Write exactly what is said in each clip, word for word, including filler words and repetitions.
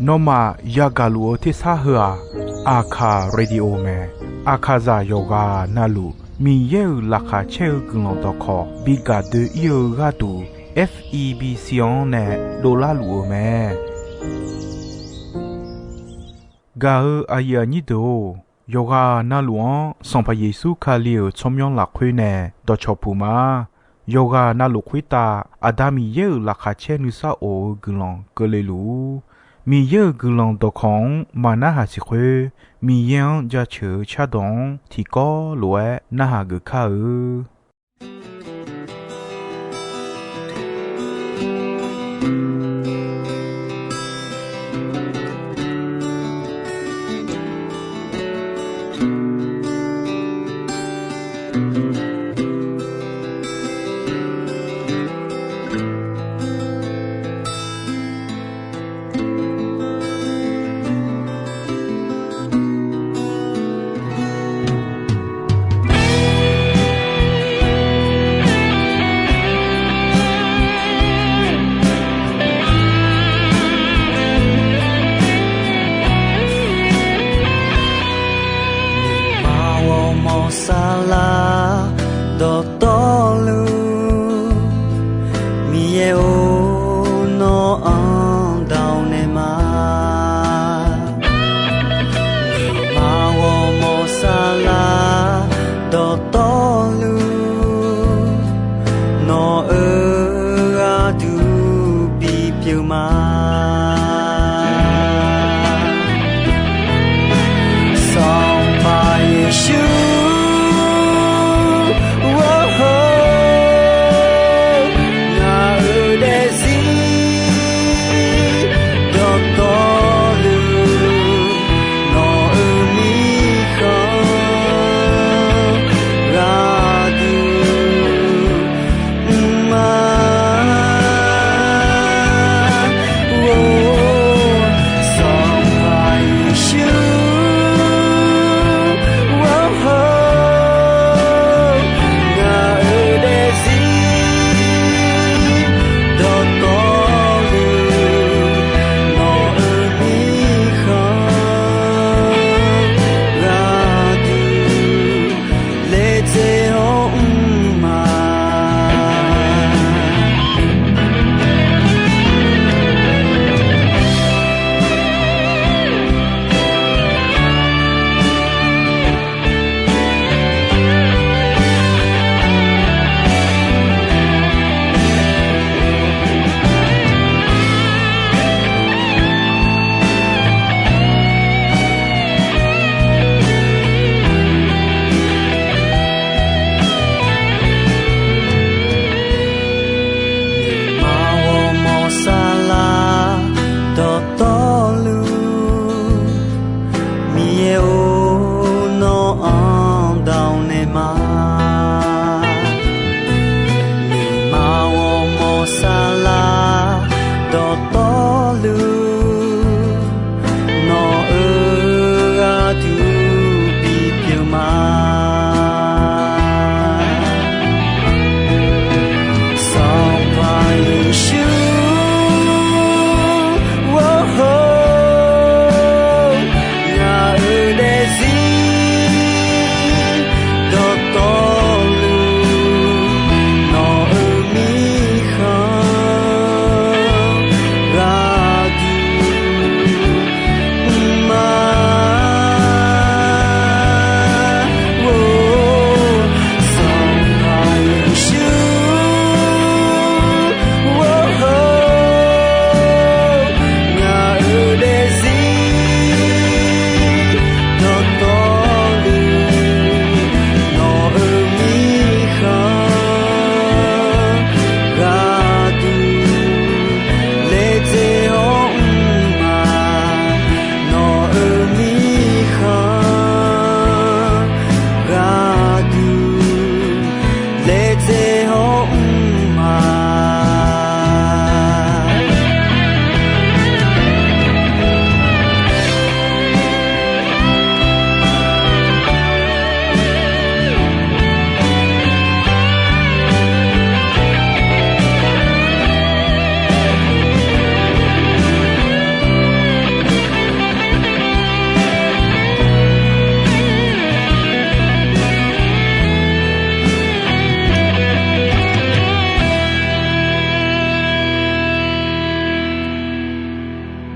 Nawmaf yagaq luf-eu tersar heu-aq, Aqkaq Radio mae. Aqkaqzaq yawqghaq navluf Miqyaer-euq laqkhaq caer-eu guiqlanq dawqkawq bi gaq doe-ir-eu gharduq, F E B C-anr nae dovlar luf-eu mae. Gaq-eu aqyuif aqnyir deuq-or, yawqghaq navluf-anr Sanqpaq Yeqsur Kali-euq tsawrmyanr lafkhoer nae dawqcawq puq ma. Yawqghaq navluf khoertav Aqda Miqyaer-euq laqkhaq caer nuisar of-eu guiqlanq keuvle luf-ur. Miqyaer-euq guiqlanq dawqkawq-anr maqnarhaq siq khoer, Miqyaer-anr jaceuq-eu cardawq-anr tiqkawv lof-aer narhaq geuf kar-eu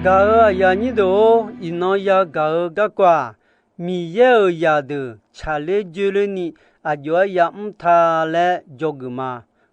Gaq-euq aqyuif aqnyir deuq-or, iqnan yagaq-eu garkawv-aq, Miqyaer-euq zaqdeuq tsaqler joerlerni aqjox-aer yamr ta laer dzawgeuf ma.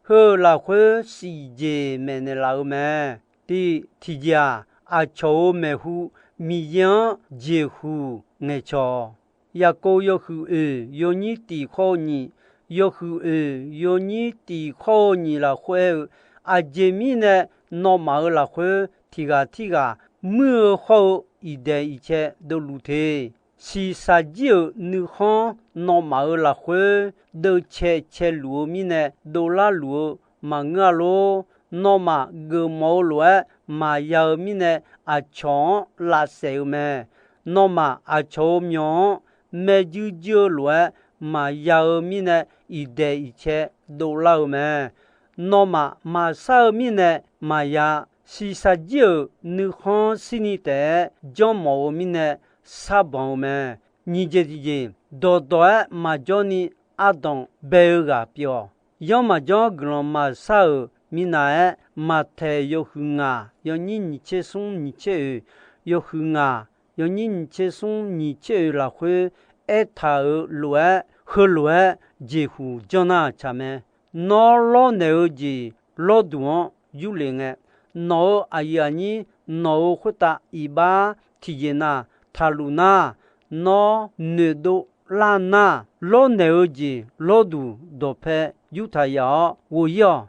Heu-euq lafkhoer siqjeq maeqnaeq laf-eu mae. Tiq, tiqjeq-aq, aqcawq-euq maeqhu Miqyaer-anr jeqhuq ngaeqcawq. Yaqkov yawhuiq oeq yawnyir tiq khawr-eu nyiq, yawhuiq oeq yawnyir tiq khawr-eu nyiq lafkhoer aer-eu, aqjeq mirnae nawmaf-euq lafkhoer tiq ghaq tirghaq muir-eu hawr-eu iqdaeq iqcae dovluf te. Shiqshaq jir-euq nuikhanr nawmaf-euq lafkhoer deuvcae caeluf-eu mirnae dovlar luf-eu maqngeur-a lor. Nawmaf geufmawf-eu lof-aer maqya-eu mirnae aqcawq-anr lavsaef-eu mae. Nawmaf aqcawq-euq myawq-anr maerjuir juir-eu lof-aer maqya-eu mirnae iqdaeq iqcae dovlar-eu mae. Nawmaf maqshar-eu mirnae maqya, shiqshaq jir-euq nuikhanr shirni taef-aer janrmawf-eu mirnae sharbanq-eu mae. Nyiq jeq tiqjeq, dawqdawq-aer maqjawr ni ardanq bae-eu ghaq pyeuf-awq. Yanr maqjanr guiqlanq maqshar-euq minav-aer, Maqtaeq yawhuiq ngaq yawnyir nyiq tser smr nyiq tser oeq, yawhuiq ngaq yawnyir nyiq tser smr nyiq tser oeq lafkhoer aertaq-euq lof-aer, heulof-aer jeqhuq janr nar tsaq mae. Nawr lawrnaeq-eu jeq lawrduq-anr yurlef ngae, nawq-euq aqyuif aqnyir nawq-euq khoertav iqbax tiqjeq nav taqluf nar, nawr noeqdov lar nar, lawrnaeq-eu jeq lawrduq dawqpae yurtaq yaf-awr ghof-ir-awq.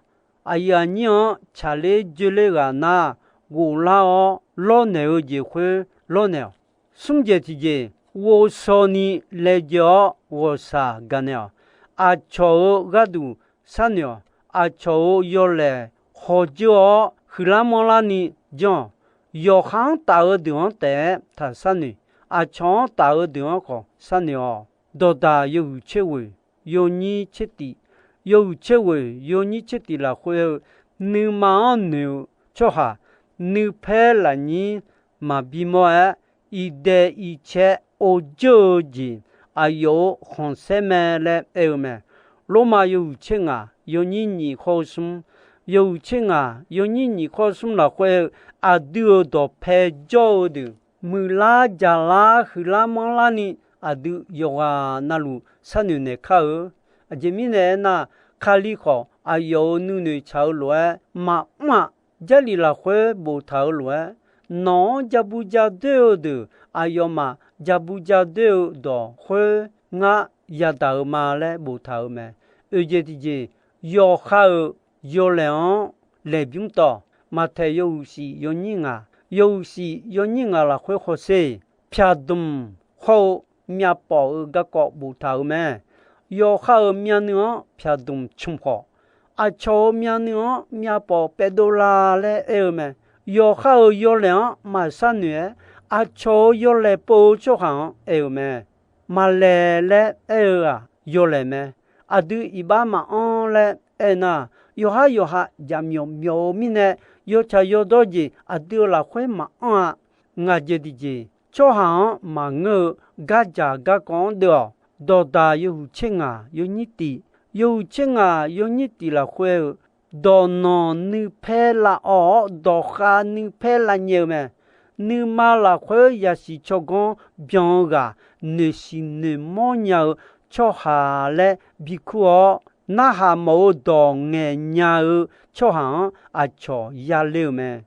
Aqyuif aqnyir-anr tsaqler joerler ghaq nar, ghoflar-awr lawrnaeq-eu jeq khoer lawrnaeq-awq. Smr jeq tiqjeq, ghovshaw ni laejae-awr ghawqshaq gaqnaeq-awq. Aqcawq-euq gharduq sharnoeq-awq. Aqcawq-euq yawlaeq hawdzeur-awr huiqlar manrlar ni janr-awq. Yawqha-anr taf-eu deuq-anr taef-aer taq sharnoeq. Aqcawq-anr taf-eu deuq-anr khawf sharnoeq-awq. Dawqdaq yawhuiq tser ghoeq yawnyir tser tif, yawhuiq tser ghoeq yawnyir tser tif lafkhoer-eu, nuima-anr noeq-eu tsawrhaq nuipaer lafnyir maqbi mawr-aer, iqdaeq iqcae or jeur-eu jeq aqyawf-euq khanqsaer mae laer aer-eu mae. Lormav yawhuiq tser ngaq yawnyir nyiq khawr-eu smr, yawhuiq tser ngaq yawnyir nyiq khawr-eu smr lafkhoer-eu, aqdui-euq dawqpae jawr-eu deuq muiqlar jaqlar huiqlar manrlar ni aqdui yawqghaq navluf sharnoeq naeq kar-eu. Aqjeq mirnae aernar, Kali khawf aqyawf-euq nuinoeq tsaq-eu lof-aer maqmr-aq, Jarlif lafkhoer boftaq-eu lof-aer, nawq-anr jabu jadoer-eu deuq aqyawfmaf jabu jadoer-eu dawq khoer ngar yadaq-eu ma laer boftaq-euq mae. Oeq jeq tiqjeq, yawqha-euq yawlaeq-anr laeqbymr tawq. Maqtaeq yawhuiq shif yawnyir ngaq, yawhuiq shif yawnyir ngaq lafkhoer hawsher, pyaqdmq hawr-eu myavpawf-eu garkawv boftaq-euq mae. Yawqha-euq myavnuiv-anr pyaqdmq cmq khawf, aqcawq-euq myavnuiv-anr myavpawf paefdov la laer aer-eu mae. Yawqha-euq yawlaeq-anr maqshar noeq-aer, aqcawq-euq yawlaeq pov-eu tsawrhaq-anr aer-eu mae. Maqlaeq laer aer-eu-aq yawlaeq mae. Aqdui iqbax maqanr laer aernar, yawqhar yawqha jaqmyawf myawf-eu mirnae, yawtsaq yawdawr jeq aqdui-euq lafkhoer maqanr-a. Ngaq jeq tiqjeq, tsawrhaq-anr maqngeur-eu gardzaq garkawv-anr deuv-awq. Dawqdaq yawhuiq tser ngaq yawnyir tif, yawhuiq tser ngaq yawnyir tif lafkhoer-eu, dawqnanq nuipaer lavawv-awr dawqkhav nuipaer lavnyae-eu mae. Nuima lafkhoer yasiq tsawrganr byan-eu ghaq noeqsiq noeqmawr nya-eu tsawrhaq laer bikur-awr, narhaq mawf-eu dawq ngaeq nya-eu tsawrhaq-anr aqcawq yaler-euq mae.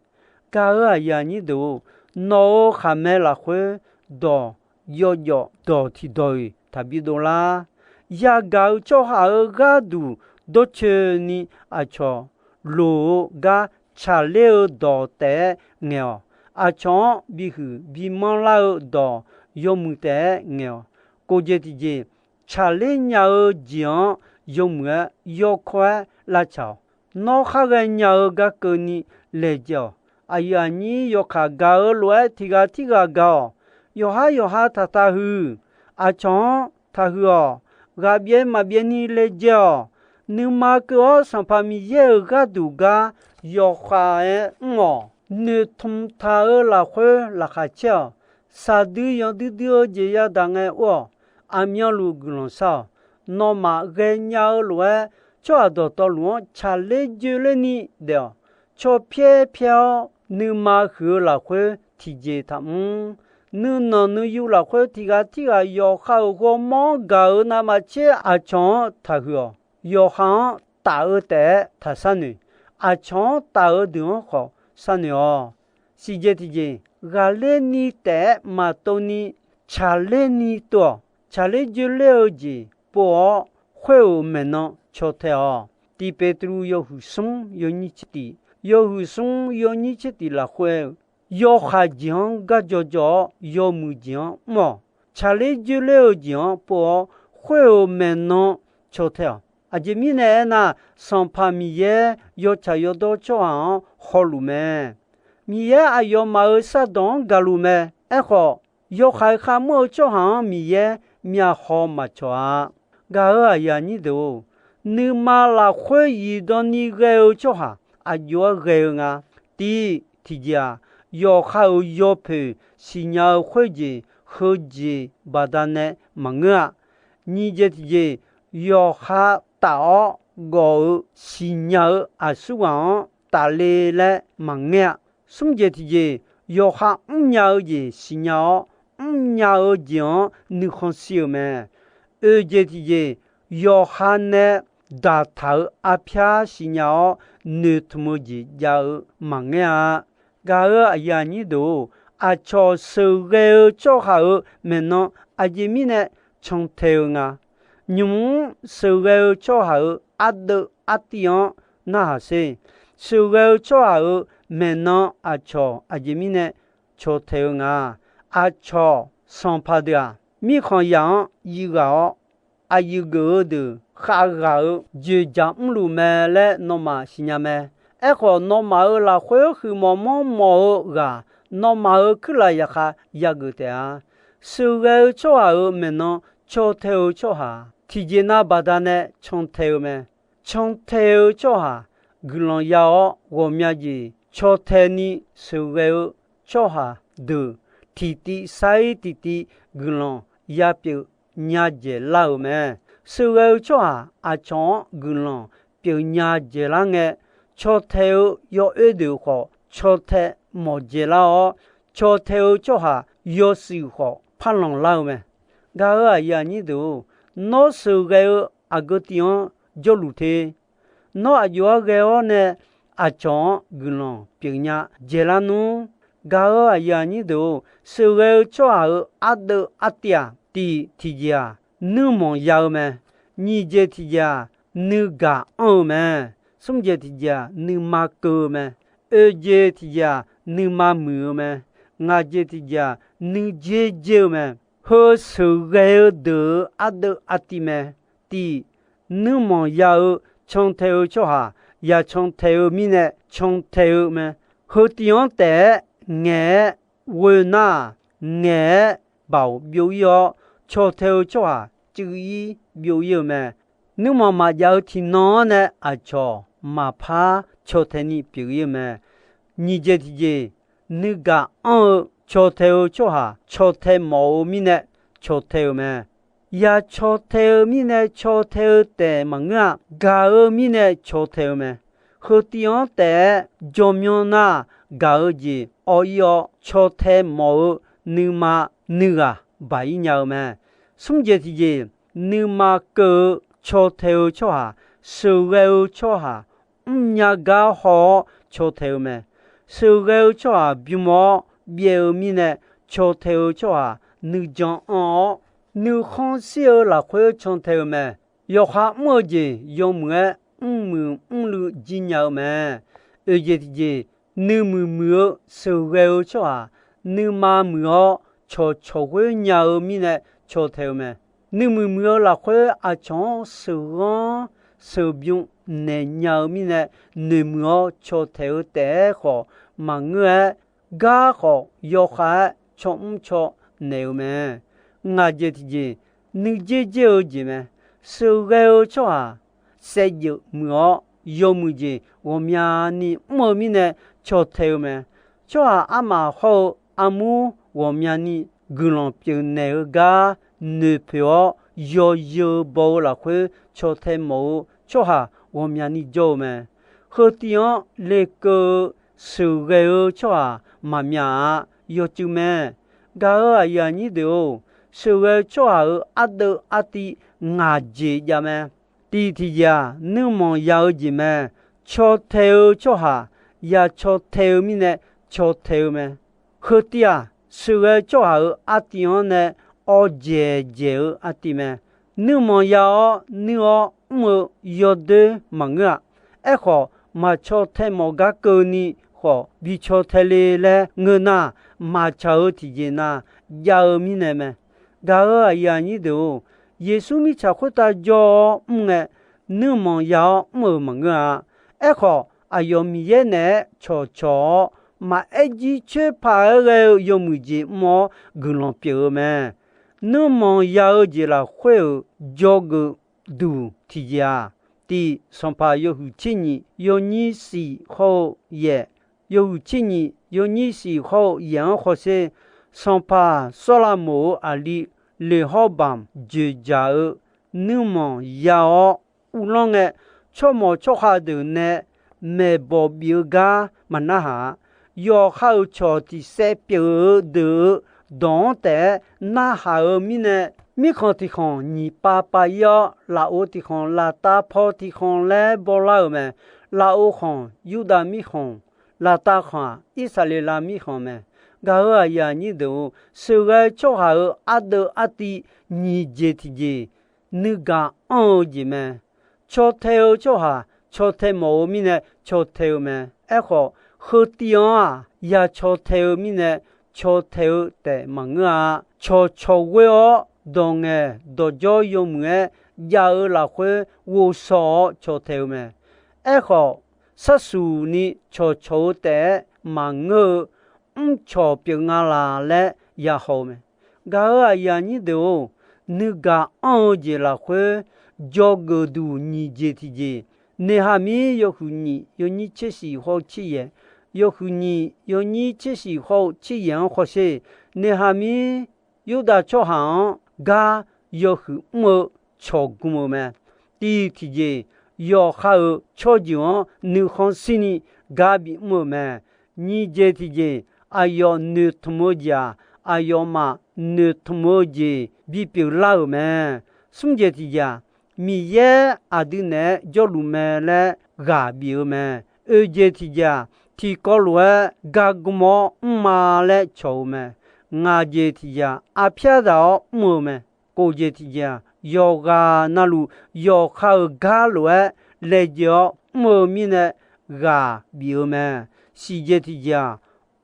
Gaq-euq aqyuif aqnyir deuq-or, nawq-euq khaqmae lafkhoer dawq yawjawf dawq tiqdawq-iq taqbi dovlar. Yagaq-eu tsawrhaq-euq gharduq dawrcoeni aqcawq loq-eu gar tsaqler-eu dawq taef-aer ngaeq-awq. Aqcawq-anr bihuiq bimanr lar-eu dawq yawmuiq taef-aer ngaeq-awq. Kof jeq tiqjeq, tsaqler nya-eu jeq-anr yawmuiq-aer yawkawr-aer lavtsaq-awq. Nawr khar ghaenya-eu gar keuvni laejae-awq. Aqyuif aqnyir yawkaq gaq-eu lof-aer tiq ghaq tirghaq gaq-awq. Yawqhar yawqha taqtaq huiq. Aqcawq-anr taqhuiq-awq. Ghaqbyaev maqbyaev ni laejae-awq. Nuima keuv-awr Sanqpaq Miqyaer-euq gharduq gar yawkhav-aer mr-awq. Noeqtmq taq-eu lafkhoer laqkhaq caer-awq. Shaqdui yanqdui dui-eu jeq yadaq ngae or-awq. Aqmyanluf guiqlanq shar-awq. Nawmaf ghaenya-eu lof-aer, tsawrhaq dawqtawvluf-anr tsaqler joerlerni daef-awq. Caw pyaer pyaer-awr nuima huiq-eu lafkhoer tiqjeq taqmr. Nuinanq nuiyu lafkhoer tiq ghaq tirghaq yawqha-euq ghawrmawr-anr gaq-euq navmaqtser aqcawq-anr taqhuiq-awq. Yawqha-anr taf-eu taef-aer taqsharnoeq. Aqcawq-anr taf-eu deuq-anr khawf sharnoeq-awq. Siqjeq tiqjeq, ghaqler ni taef-aer maqtov ni, tsaqler ni tov-awq. Tsaqler joerler-eu jeq pov-awr, khoer-euq maeqnan caw tae-awq. Tiq Peqtruv yawhuiq smr yawnyir tser tiq, yawhuiq smr yawnyir tser tiq lafkhoer-eu, yawkhav jeq-anr gar jawjaw-awr, yawmuiq jeq-anr mr-awq. Tsaqler joerler-eu jeq-anr pov-awr, khoer-euq maeqnan caw tae-awq. Aqjeq mirnae aernar, Sanqpaq Miqyaer yawtsaq yawdawr tsawrhaq-anr hawluf mae. Miqyaer aqyawfmaf-euq shardawq-anr gaqluf mae. Aerkhawf, yawkhav kharmr-eu tsawrhaq-anr Miqyaer myavhaw maqcawq-a. Gaq-euq aqyuif aqnyir deuq-or, nuima lafkhoer zifdan ni ghae-eu tsawrhaq aqjox-aer ghae-eu nga. Tiv, tiqjeq-aq, yawqha-euq yawpoeq siqnya-eu khoerjeq heujeq baqdanae maqngeur-a. Nyiq jeq tiqjeq, yawqha taf-awr gawf-eu siqnya-eu aqsurghaq-anr tafle laer maqngaer-a. Smr jeq tiqjeq, yawqha mrnya-eu jeq siqnya-awr, mrnya-eu jeq-anr nuikhanr shir-eu mae. Oeq jeq tiqjeq, yawqha nae daqtaq-eu arpyar siqnya-awr, noeqtmq-eu jeq jav-eu maqngaer-a. Gaq-euq aqyuif aqnyir deuq-or, aqcawq sheuqghae-eu tsawrhaq-euq maeqnan aqjeq mirnae cantae-eu nga. Nymq-mr sheuqghae-eu tsawrhaq-euq ardeuv artiv-anr narhaq sher. Sheuqghae-eu tsawrhaq-euq maeqnan aqcawq aqjeq mirnae caw tae-eu nga. Aqcawq sanqpaq deuq-aq, mirkhanq yaq-anr yif ghaq-awr, aqyuif geuf-eu deuq khavghaq-eu joeqjaq mrluf mae laer nawmaf siqnya mae. Aerkhawf, nawmaf-euq lafkhoer huiqmawf manrmawf-eu ghaq, nawmaf-euq kuirlaf zaqkhav yageuf taef-a. Sheuqghae-eu tsawrhaq-euq maeqnan caw tae-eu tsawrhaq tiqjeq nav baqdanae cantae-eu mae. Cantae-eu tsawrhaq guiqlanq ya-awr, ghawqmya jeq caw tae ni sheuqghae-eu tsawrhaq deuq tiqtiv sar-ir tiqtiv guiqlanq yapyeuf nya dzaeqlar-euq mae. Sheuqghae-eu tsawrhaq aqcawq-anr guiqlanq pyeuf nya dzaeqlar ngae, caw tae-eu yawoer deuq khawf caw tae mawf dzaeqlar-awr, caw tae-eu tsawrhaq yawshuif khawf parlanq lar-eu mae. Gaq-euq aqyuif aqnyir deuq-or, nawr sheuqghae-eu aqgeu tiv-anr jawrluf te. Nawr aqjox-aer ghae-awr nae aqcawq-anr guiqlanq pyeufnya dzaeqlar nmr. Gaq-euq aqyuif aqnyir deuq-or, sheuqghae-eu tsawrhaq-euq ardeuv artiv-aq, tiq tiqjeq-aq, nuirmanq ya-eu mae. Nyiq jeq tiqjeq-aq, nuigaq anr-eu mae. Smr jeq tiqjeq-aq, nuima keuv-eu mae. Oeq jeq tiqjeq-aq, nuima muiq-eu mae. Ngaq jeq tiqjeq-aq, nuidzer dzer-eu mae. Heu sheuqghae-eu deuq-euq ardeuv artiv mae. Tiq, nuirmanq ya-eu cantae-eu tsawrhaq, yacan tae-eu mirnae cantae-eu mae. Heu tiv-anr taef-aer ngaeq-aer ghoe nar-aq, ngaeq-aer baoq byov-ir-awr, caw tae-eu tsawrhaq cuiv-ir byov-ir-eu mae. Nuirmanq maqjav-eu tiqnan-anr nae aqcawq maqpar caw tae ni pyeuf-ir-eu mae. Nyiq jeq tiqjeq, nuigaq anr-eu caw tae-eu tsawrhaq caw tae mawf-eu mirnae caw tae-eu mae. Yacaw tae-eu mirnae caw tae-eu taef maqngeur-a. Gaq-eu mirnae caw tae-eu mae. Heu tiv-anr taef-aer jawrmyanr nar, gaq-eu jeq awv-ir-awr caw tae mawf-eu nuima nuighaq baq-ir nya-eu mae. Smr jeq tiqjeq, nuima keuv-eu caw tae-eu tsawrhaq, sheuqghae-eu tsawrhaq mrnya gar haw-awr caw tae-eu mae. Sheuqghae-eu tsawrhaq bym-awr byaev-eu mirnae caw tae-eu tsawrhaq nuijan anr-awr, nuikhanr shir-eu lafkhoer can tae-eu mae. Yawqha mr-eu jeq yawmuiq-aer mrmuiq mrluiv jir nya-eu mae. Oeq jeq tiqjeq, nuimuiq muiq-eu sheuqghae-eu tsawrhaq, nuima muiq-awr cawqcawq ghoer nya-eu mirnae caw tae-eu mae. Nuimuiq muiq-eu lafkhoer aqcawq-anr sheuqghanr sheuqbym naeq nya-eu mirnae, noeqmuiq-awr caw tae-eu taef-aer khawf maqngeur-aer, gar khawf yawkhav-aer caw mr caw naeq-eu mae. Ngaq jeq tiqjeq, nuidzer dzer-eu jeq mae. Sheuqghae-eu tsawrhaq saevdzeuf muiq-awr, yawmuiq jeq ghawqmyani mr-eu mirnae caw tae-eu mae. Tsawrhaq armaf hawr-eu armur ghawqmyani guiqlanq pyeufnaeq-eu gar noeqpoeq-awr, yawzeu baw-eu lafkhoer caw tae mawf-eu tsawrhaq ghawqmyani jawr-eu mae. Heu tiv-anr lekeuv-eu sheuqghae-eu tsawrhaq maqmya-a. yawcuiv mae. Gaq-euq aqyuif aqnyir deuq-or, sheuqghae-eu tsawrhaq-euq ardeuv artiv ngaq jeq jav mae. Tiq tiqjeq-aq, nuirmanq ya-eu jeq mae. Caw tae-eu tsawrhaq ya caw tae-eu mirnae caw tae-eu mae. Heu tiv-aq, sheuqghae tsawrhaq-euq artiv-anr nae awqdzaeq dzaeq-eu artiv mae. Nuirmanq ya-awr nuir-awr mr-eu yawdoer maqngeur-a. Aerkhawf, maqcaw tae mawf gar keuvni khawf bi caw tae le laer ngeur nar, maqtsaq-eu tiqjeq nav jav-eu mirnae mae. Gaq-euq aqyuif aqnyir deuq-or, Yeqsur mirtsaq khoertav jawr-awr mr ngae, nuirmanq ya-awr mr-euq maqngeur-a. Aerkhawf, aqyawf Miqyaer naeq-aer cawqcawq-awr, maqaer jir coer paq-aer ghae-eu yawmuiq jeq mr-awr guiqlanq pyeuf-eu mae. Nuirmanq ya-eu jeq lafkhoer-euq dzawgeuf duq tiqjeq-aq, tiq Sanqpaq yawhuiq tser nyiq yawnyir shif hawr-eu yaeq, yawhuiq tser nyiq yawnyir shif hawr-eu yaeq-anr hawsher. Sanqpaq Sawrlavmoq-euq aqli Leqhawrbamq dzoeqdzaq-eu nuirmanq ya-awr uvlanr ngae, tsawrmawq tsawrkhav deuq nae maeqbawq bif-eu gar maqnarhaq-a. Yawqha-euq cawq tiq saev pyeuf-eu deuq-eu dawq-anr taef-aer narhaq-eu mirnae, mirkhanq tiq khanq nyiq pav pav-ir-awr, lafov tiq khanq, laftav paw tiq khanq laer bawrlar-euq mae. Lafov khanq Yurdav mirkhanq, laftav khanq-aq Irsaqleqlav mirkhanq mae. Gaq-euq aqyuif aqnyir deuq-or, sheuqghae tsawrhaq-euq ardeuv artiv nyiq jeq tiqjeq nuigaq anr-eu jeq mae. Caw tae-eu tsawrhaq caw tae mawf-eu mirnae caw tae-eu mae. Aerkhawf, heu tiv-anr-aq, ya caw tae-eu mirnae caw tae-eu taef maqngeur-a. Cawqcawq ghoer-awr dawq ngaeq dawqjawr yawmuiq-aer jav-eu lafkhoer ghovshaw-awr caw tae-eu mae. Aerkhawf, sharsuq ni cawqcawq-eu taef-aer maqngeur-eu, mrcawq pyeuf nga laq laer yahaw-eu mae. Gaq-euq aqyuif aqnyir deuq-or, nuigaq anr-eu jeq lafkhoer dzawgeuf duq nyiq jeq tiqjeq, Neqhaqmir yawhuiq nyiq yawnyir tser shif hawr-eu tser yaeq, yawhuiq nyiq yawnyir tser shif hawr-eu tser yaeq-anr hawsher. Neqhaqmir Yurdav tsawrhaq-anr gar yawhuiq mr-eu cawq gm-eu mae. Tiv tiqjeq, yawqha-euq tsawrjeuq-anr nuikhanr shirni gar bimr-eu mae. Nyiq jeq tiqjeq, aqyawf noeqtmq-eu jeq-aq, aqyawfmaf noeqtmq-eu jeq bipyeuf lar-euq mae. Smr jeq tiqjeq-aq, Miqyaer aqdui naeq-aer jawrluf mae laer ghaq bif-eu mae. Oeq jeq tiqjeq-aq, tiqkawv lof-aer gar gm-awr mrma laer cawq-eu mae. Ngaq jeq tiqjeq-aq, arpyar daq-awr mr-eu mae. Kof jeq tiqjeq-aq, yawqghaq navluf yawqha-euq gar lof-aer laejae-awr mr-eu mirnae ghaq bif-eu mae. Siq jeq tiqjeq-aq,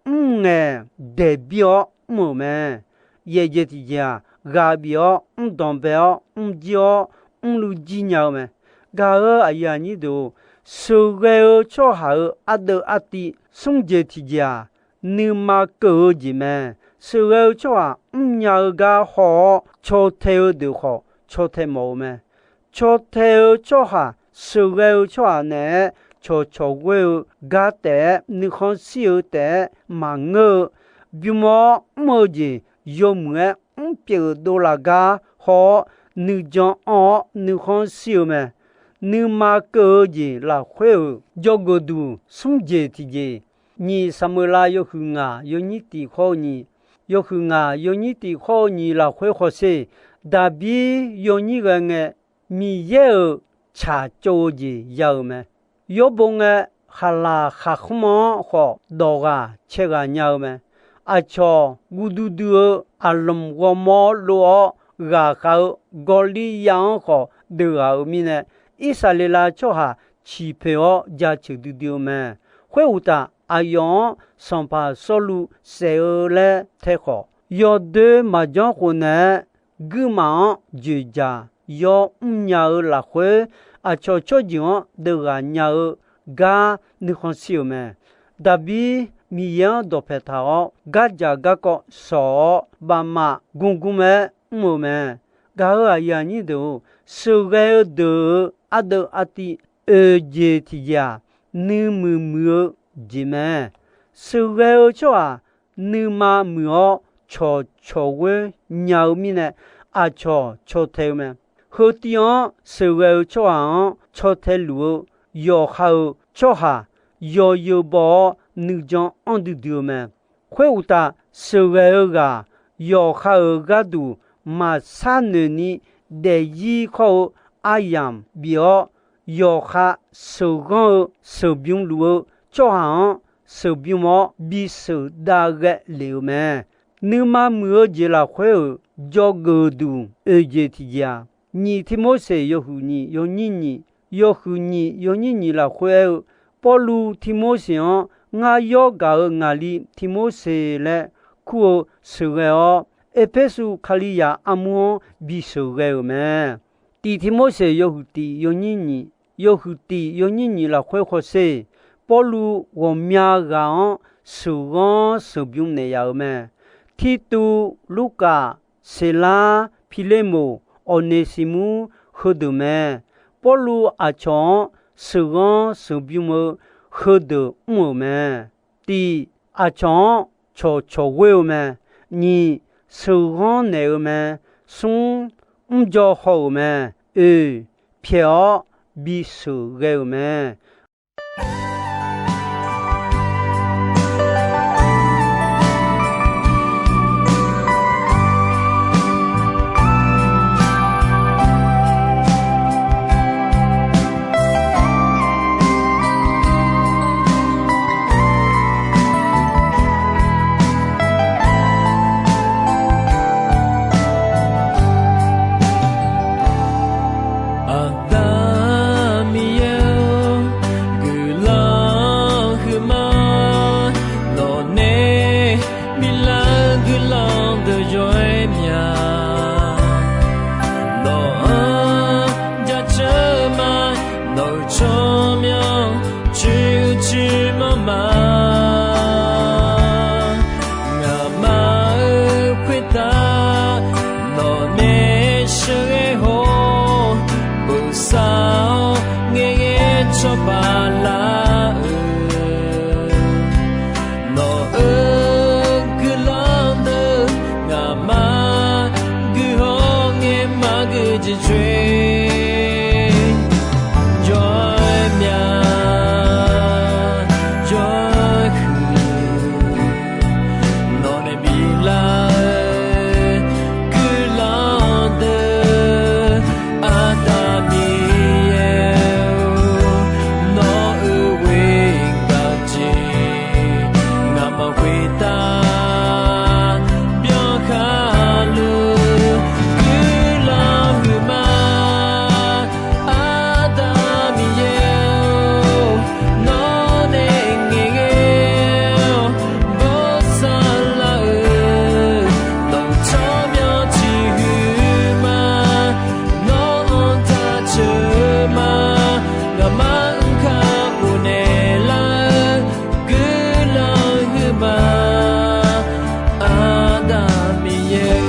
mrngaeq daeqbir-awr mr-euq mae. Yaef jeq tiqjeq-aq, ghaq bif-awr mr danqbae-awr mr jir-awr mrluiv jir nya-eu mae. Gaq-euq aqyuif aqnyir deuq-or, sheuqghae-eu tsawrhaq-euq ardeuv artiv smr jeq tiqjeq-aq, nuima keuv-eu jeq mae. Sheuqghae-eu tsawrhaq mrnya-eu gar haw-awr caw tae-eu deuq khawf caw tae mawf-eu mae. Caw tae-eu tsawrhaq, sheuqghae-eu tsawrhaq naeq-aer cawqcawq ghoer-eu gar taef-aer nuikhanr shir-eu taef-aer maqngeur-eu, bym-awr mr-eu jeq yawmuiq-aer mrpyeuf dovlaf gar haw-awr nuijan anr-awr nuikhanr shir-eu mae. Nuima keuv-eu jeq lafkhoer-euq dzawgeuf duq smr jeq tiqjeq, nyiq Saqmeuqlav yawhuiq ngaq yawnyir tiq hawr-eu nyiq, yawhuiq ngaq yawnyir tiq hawr-eu nyiq lafkhoer hawsher. Daqbir yawnyir ghae ngae, Miqyaer-euq tsaqtsov-eu jeq ya-euq mae. Yawrbo ngae, khaqlaq khaqkhmr-anr khawf dawq ghaq cae ghaq nya-eu mae. Aqcawq guv duidui-eu aqlanq ghawrmawr dov-awr ghaqkhav-eu Gawrliryav-anr khawf deuv ghaq-euq mirnae, Irsaqleqlav tsawrhaq ciq poeq-awr jaceuq duidui-eu mae. Khoeruqtaf, aqyawf-anr sanqpaq Sawrluv saef-eu laer tae khawf, yawdoer maqjanr khof naeq-aer guirmaf-anr dzoeqdzaq yawr mrnya-eu lafkhoer, aqcawq tsawrjeuq-anr deuv ghaq nya-eu gar nuikhanr shir-euq mae. Daqbir Miqyaer-anr dawqpae taq-awr gardzaq garkawv shawq-awr, bafmaf gmgm-aer mr-eu mae. Gaq-euq aqyuif aqnyir deuq-or, sheuqghae-eu deuq-euq ardeuv artiv oeq jeq tiqjeq-aq, nuimuiq muiq-eu jeq mae. Sheuqghae-eu tsawrhaq nuima muiq-awr cawqcawq ghoer nya-eu mirnae, aqcawq caw tae-eu mae. Heu tiv-anr sheuqghae-eu tsawrhaq-anr caw tae luf-eu yawqha-euq tsawrhaq yawzeu baw-awr nuijan anr duidui-eu mae. Khoeruqtaf, sheuqghae-eu ghaq yawqha-euq gharduq maqsar noeq ni daefzir khawr-eu aryamq bif-awr, yawqha sheuqghanr-eu sheuqbymr luf-eu tsawrhaq-anr sheuqbymr-awr bisheuq dav ghae lef-euq mae. Nuima muiq-eu jeq lafkhoer-euq dzawgeuf duq oeq jeq tiqjeq-aq, nyiq Tivmorseq yawhuiq nyiq yawnyir nyiq, yawhuiq nyiq yawnyir nyiq lafkhoer aer-eu, Pawrluv Tivmorseq-anr ngar yawr gaq-euq ngaqli Tivmorseq laer kur-eu sheuqghae-awr, Erpersu Kalizaq armur-anr bisheuq ghae-euq mae. Tiq Tivmorseq yawhuiq tiq yawnyir nyiq, yawhuiq tiq yawnyir nyiq lafkhoer hawsher, Pawrluv ghawqmya ghaq-anr sheuqghanr sheuqbymr naeq yaf-euq mae. Tirtuv, Lurkaf, Seqlar, Pirlermoq, Awqneqsiqmur heudeuq mae. Pawrluv aqcawq-anr sheuqghanr sheuqbymr-eu heudeuq mr-euq mae. Tiq, aqcawq-anr cawqcawq ghoer-eu mae. Nyiq, sheuqghanr naeq-eu mae. Smr, mrdzaw haw-euq mae. Oeq, pyaeq-awr bisheuq ghae-euq mae. Aqda Miqyaer-or, guiqlanq huiqma, nawqnae biflar-eu guiqlanq deuq yawr-aer mya. Nawq-anr jaceuq ma, nawq-euq tsawrmyanr coeq-eu coeq manr ma. Ngaqma-euq khoertav nawqnae sheuqghae haw-awr, bosav-awr ngaeqghae cawba lar-euq, nawq-euq guiqlanq deuq ngaqma guihaw ngae maqgui jeq coer, jawr-aer mya, jawr-aer huiq. Nawqnae biflar-eu guiqlanq deuq, Aqda Miqyaer-or, nawq-euq ghoer gaq jeq ngaqma khoertav byankhar luf, guiqlanq huiqma, Aqda Miqyaer-or, nawqnae ngaeqghae-awr bosav lar-euq, nawq-euq tsawrmyanr ciqhuiq ma, nawq-anr jaceuq ma, ngaqma mr kar ghofnaeq lar-eu guiqlanq huiqma, Aqda Miqyaer-or.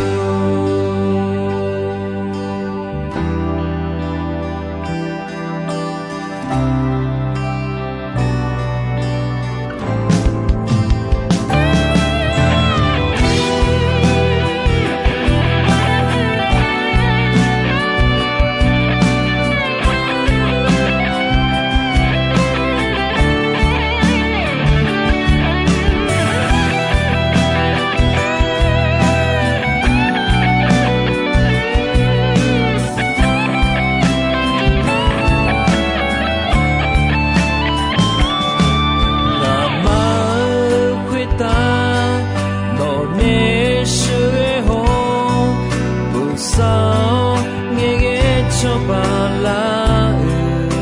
Ngaqma-euq khoertav nawqnae sheuqghae haw-awr, bosav-awr ngaeqghae cawba lar-euq,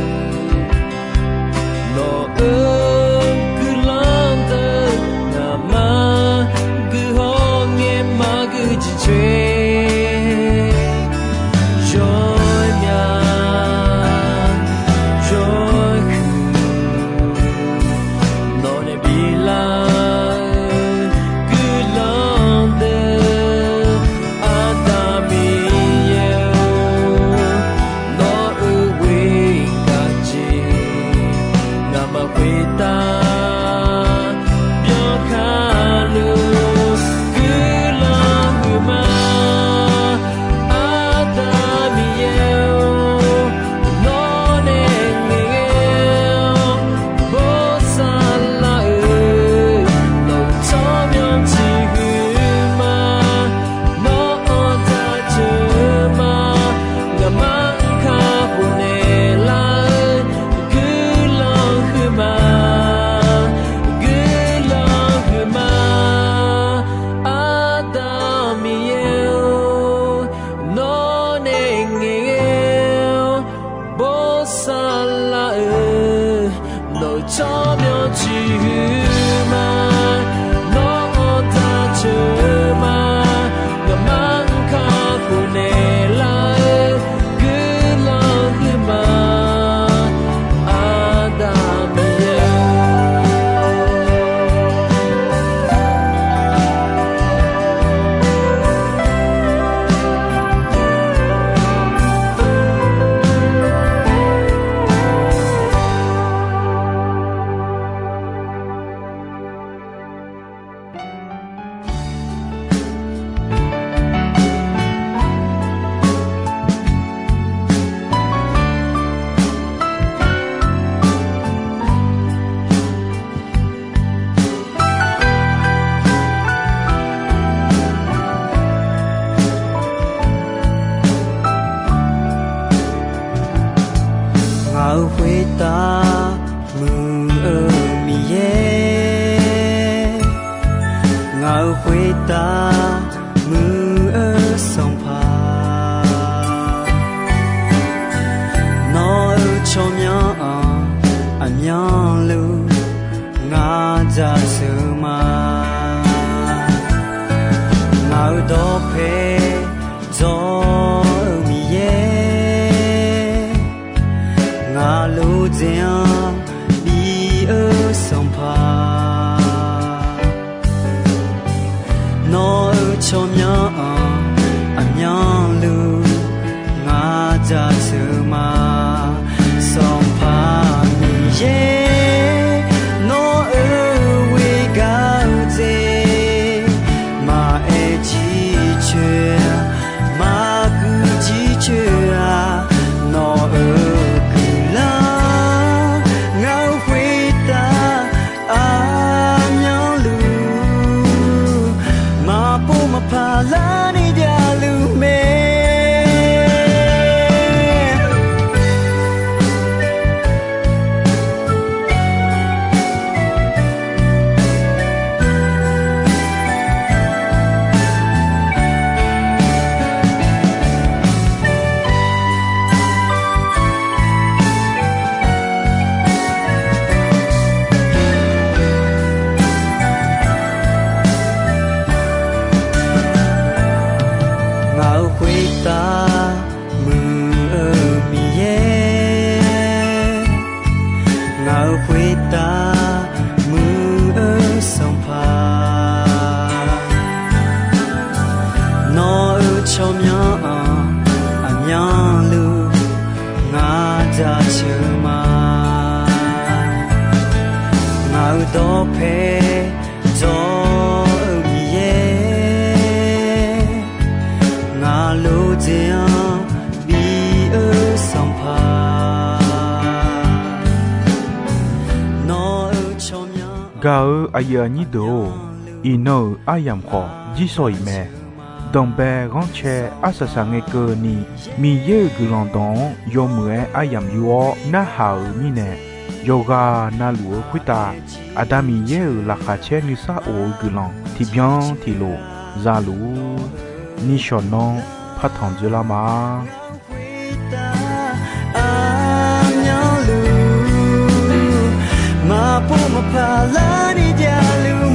nawq-euq guiqlanq deuq ngaqma guihaw ngae maqgui jeq coer, jawr-aer mya, jawr-aer huiq. Nawqnae biflar-eu guiqlanq deuq, Aqda Miqyaer-or, nawq-euq ghoer gaq jeq ngaqma khoertav byankhar luf, guiqlanq huiqma, Aqda Miqyaer-or, nawqnae ngaeqghae-awr bosav lar-euq, Khoertav muiq-eu Sanqpaq, nawq-euq tsawrmyanr-anr aqmyanluf ngar jaceuq ma. Ngaq-euq dawqpae dzawr-eu Miqyaer, ngaq lof dzaeq-anr bi-eu Sanqpaq, nawq-euq tsawrmyanr-anr aqmyanluf ngar jaceuq ma. Sanqpaq Miqyaer, nawq-euq ghoer gar-eu dzaeq, maqaer jircoer-a, maqguiq jircoer-a, nawq-euq guiqlanq ngaq-euq khoertav aqmyanluf maqpov maqpar larni javluf mae. Ngaq-euq khoertav muiq-eu Miqyaer, ngaq-euq khoertav muiq-eu Sanqpaq, nawq-euq tsawrmyanr-anr aqmyanluf ngar jaceuq ma. Ngaq-euq dawqpae dzawr-eu Miqyaer, ngaq lof dzaeq-anr bi-eu Sanqpaq, nawq-euq tsawrmyanr gaq-eu aqyuif aqnyir deuq-or, iqnan-euq aryamq khawf jirsawq iq mae. Danqbae ghanrcae arsaq saqngae keuvni, Miqyaer-euq guiqlanq dawq-anr yawmuiq-aer aryamq yur-awr narhaq-euq mirnae, yawqghaq navluf-eu khoertav Aqda Miqyaer-euq laqkhaq caer nuisar of-eu guiqlanq tiqbyan tiqlof zaluf-ur. Nishawq nanr partanq dzeurlar ma. Aqmyanluf maqpov maqpar larni javluf